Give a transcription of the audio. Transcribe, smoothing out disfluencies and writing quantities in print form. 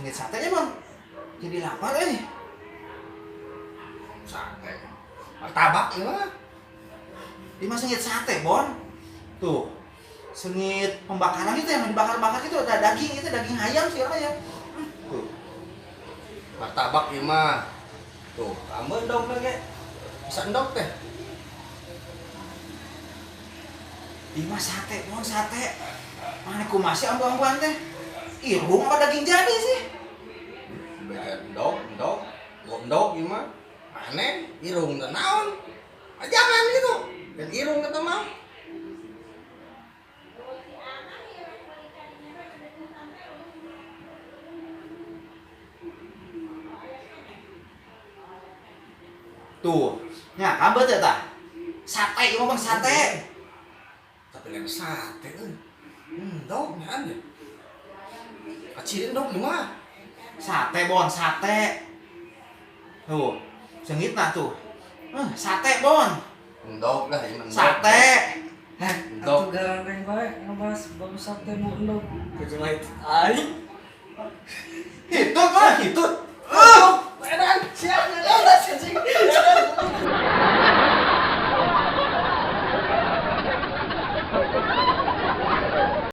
Seungit sate nya, Bang. Jadi lapar euy. Sate. Martabak ieu mah. Di mah seungit sate, Bon. Tuh. Seungit pembakaran itu yang dibakar-bakar itu ada daging itu daging ayam sih ya. Tuh. Martabak ieu mah. Tuh, kamu endog ge. Bisa endog teh. Di mah sate, Bon, sate. Mana kumaha sih ambu-ambuan teh? Irung apa daging jadi sih? Beda endog, endog. Gua endog ieu mah. Aneh, irung teh naon? Ah, jangan gitu. Dan irung kata mah. Tuh. Nya, kamu teh tah. Sate ieu mah Bang, sate. Tapi lain sate euy. Endog nya aneh. Kacil endog ieu mah. Sate, Bon, sate. Tuh, seungitna tuh. Sate, Bon. Endog lah ieu mah endog. Sate. Heh, Endog. atuh garandeng bae ngebahas bau sate mu endog. Kudu lain aing. Hitut, mah hitut.